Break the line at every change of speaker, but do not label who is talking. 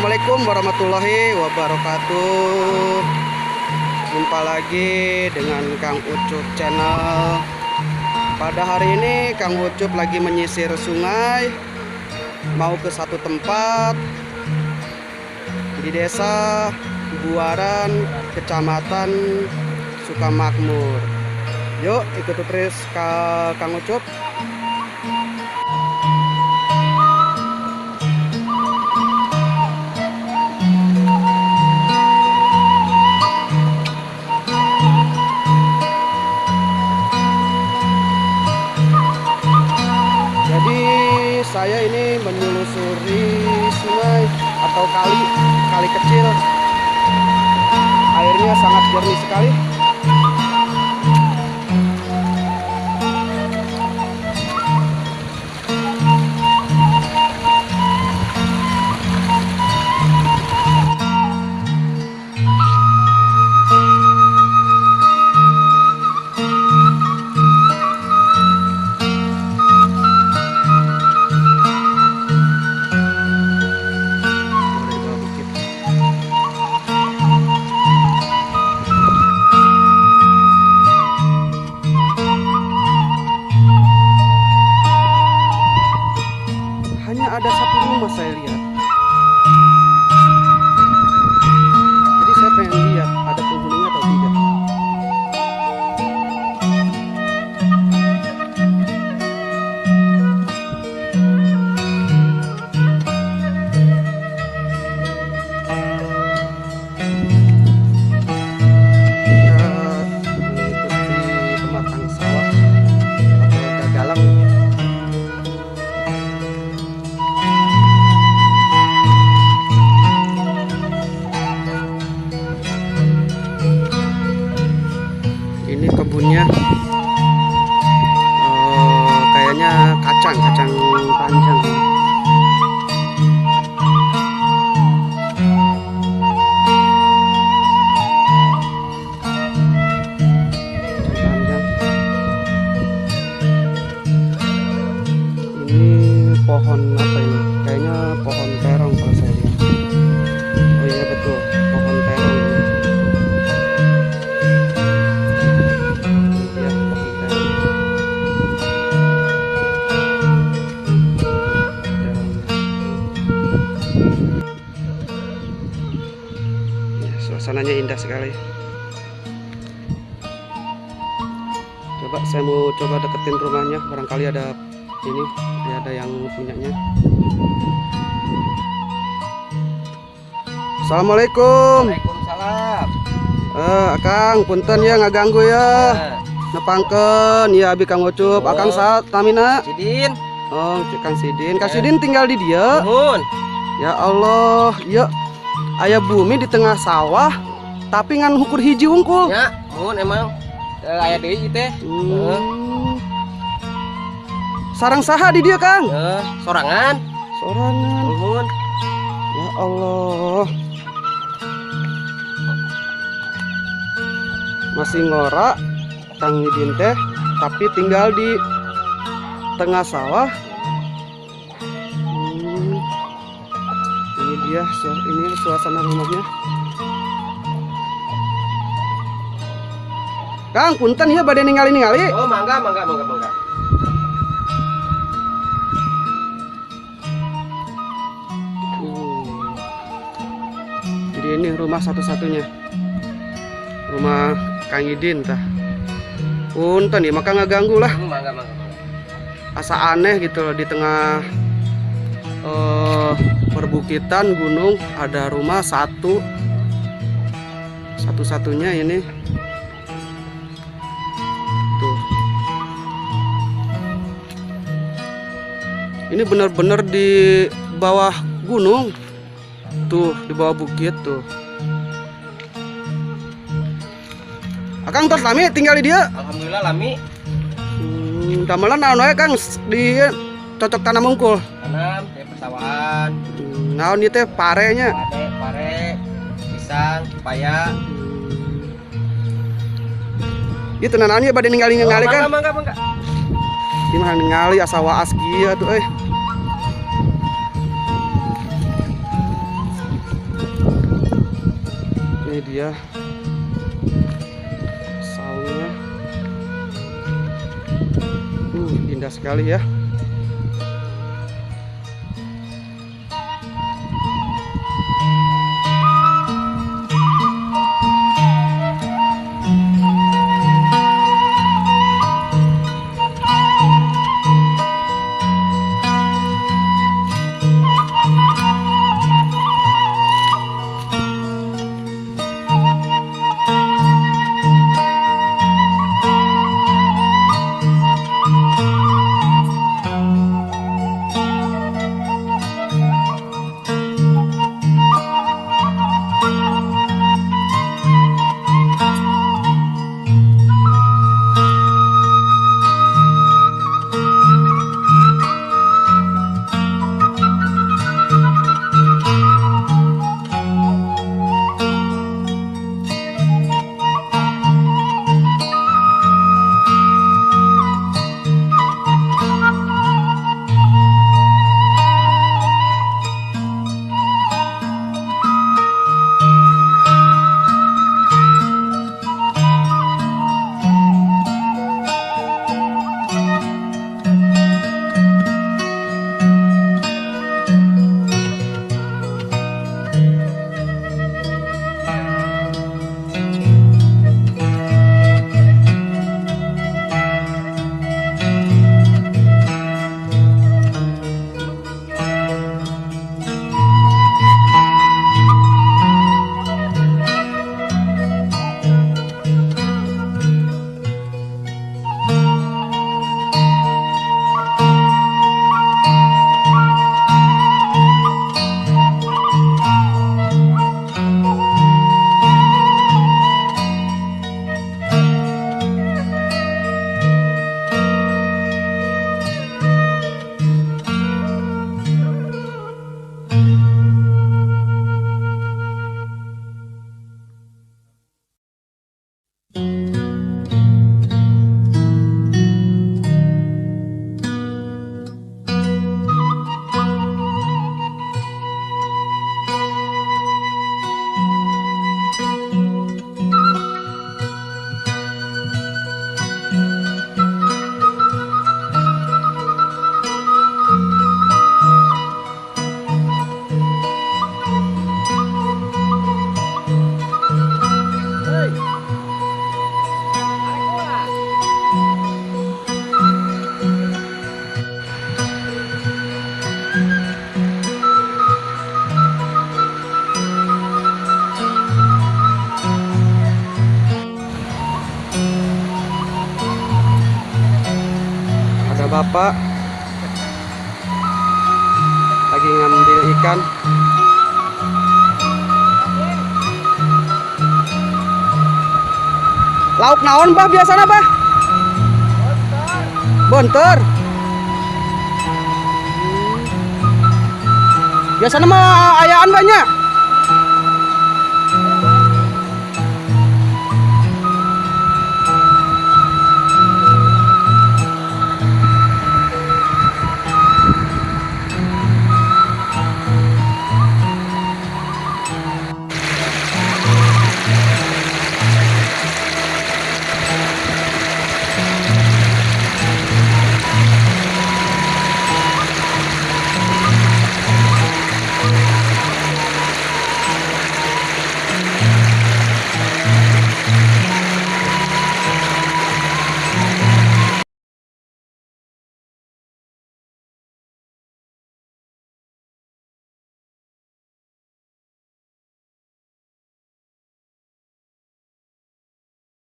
Assalamualaikum warahmatullahi wabarakatuh. Jumpa lagi dengan Kang Ucup Channel. Pada hari ini Kang Ucup lagi menyisir sungai, mau ke satu tempat di Desa Buaran, Kecamatan Sukamakmur. Yuk ikuti terus Kang Ucup. Jadi saya ini menyelusuri sungai atau kali, kali kecil. Airnya sangat jernih sekali. Hanya ada satu rumah saya lihat. Jadi saya pengen lihat ada penghuninya atau tidak. Kita mengikuti pematang sawah atau gagalang. Ini kebunnya, kayaknya kacang panjang. Kacang panjang. Ini pohon apa ini? Kayaknya pohon terong kalau saya lihat. Oh iya betul, pohon terong ini. Ini dia pohon terong. Terongnya. Ya, suasananya indah sekali. Coba saya mau coba deketin rumahnya, barangkali ada ini, ada yang punyanya. Assalamualaikum.
Waalaikumsalam.
Akang, punten ya ngaganggu ya. Nepangkeun ya abi Kang Ucup.
Oh.
Akang saha tamina?
Sidin.
Oh, Kang Sidin. Kang Sidin tinggal di dieu.
Nuhun.
Ya Allah, ya aya bumi di tengah sawah tapi ngan hukur hiji wungkul.
Ya, nuhun emang. Aya deui ieu teh.
Sarang saha di dieu, Kang?
Sorangan.
Sorangan.
Nuhun.
Ya Allah. Masih ngora Kang Idin teh, tapi tinggal di tengah sawah. Ini dia, ini suasana rumahnya. Kang, punten ya bade ningali-ningali.
Oh, mangga mangga mangga mangga.
Jadi ini rumah satu-satunya. Rumah Kang Idin tah. Punten ya, maka ngeganggu lah.
Mangga mangga mangga.
Asa aneh gitu loh, di tengah perbukitan gunung ada rumah satu-satunya ini. Tuh. Ini benar-benar di bawah gunung. Tuh, di bawah bukit tuh. Akang tos lami tinggal di dia.
Alhamdulillah lami.
Damelan naon wae Kang di cocok tanam unggul.
Tanam di persawahan.
Naon ieu teh parenya?
Pare, pisang, pepaya.
Ieu teh naon ieu bade ningali-ningali kan?
Mangga mangga mangga.
Ieu mah ningali asa waas kieu atuh euy. Ini dia saungnya. Indah sekali ya. Ada bapak lagi ngambil ikan. Lauk naon bah biasana bah? Bontor. Biasana mah ayaan banyak.